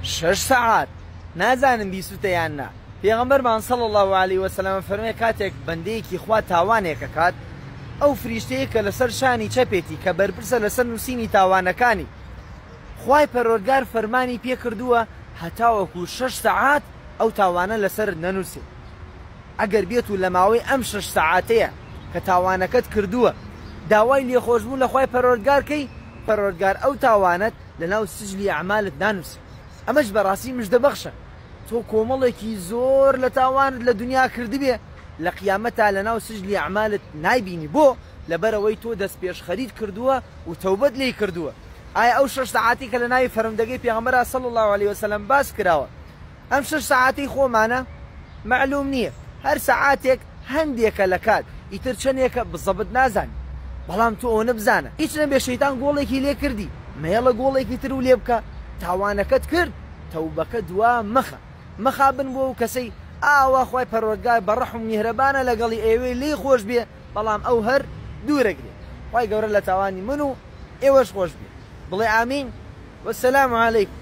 شەش سەعات نازانم بیسوتە یان نا پێغەمبەرمان صلی اللە علیە وسلم فەرموێ کاتێک بەندەیەکی خوا تاوانێک ئەکات ئەو فریشتەیە کە لەسەر شانی چەپێتی کە بەرپرسە لەسەر نووسینی تاوانەکانی خوای پەروەردگار فەرمانی پێ کردووە هەتاوەکو شەش سەعات ئەو تاوانە لەسەرت نەنووسێ ئەگەر بێت و لە ماوەی ئەم شەش سەعاتەیە کە تاوانەکەت کردووە داوای لێخۆشبوون لە خوای پەروەردگار کەی پەروەردگار ئەو تاوانەت لەناو سجلی ئەعمالت نانووسێ ئەمەش بەڕاستی مژدە بەخشە تۆ کۆمەڵێکی زۆر لە تاوانت لە دنیا کردبێ لە قیامەتا لەناو سجلی ئەعمالت نایبینی بۆ؟ لەبەرئەوەی تۆ دەستپێشخەریت کردووە و تەوبەت لێی کردووە ئایا ئەو شەش سەعاتەی کە لە ناوی فەرمودەکەی پێغەمبەرا صلی اللە علیە وسلم باس کراوە ئەم شەش سەعاتەی خۆمانە؟ مەعلوم نییە هەر سەعاتێک هەندێکە لە کات ئیتر چەنێکە بزەبت نازانی بەڵام تۆ ئەوەنە بزانە هیچ نەبێ شەیتان گۆڵێکی لێ کردی مەیەڵە گۆڵێکی تر و لێ بکە تاوانەکەت کرد تەوبەکە دوا مەخە مەخابن بۆ ئەو کەسەی ئاوا خوای پەروەردگار بە ڕەحم و میهرەبانە لەگەڵی ئەیەوێ لێی خۆش بێ بەڵام ئەو هەر دوورەگرێ خوای گەورە لە تاوانی من و ئێوەش خۆش بێ بڵێ ئامین والسلام علیکم.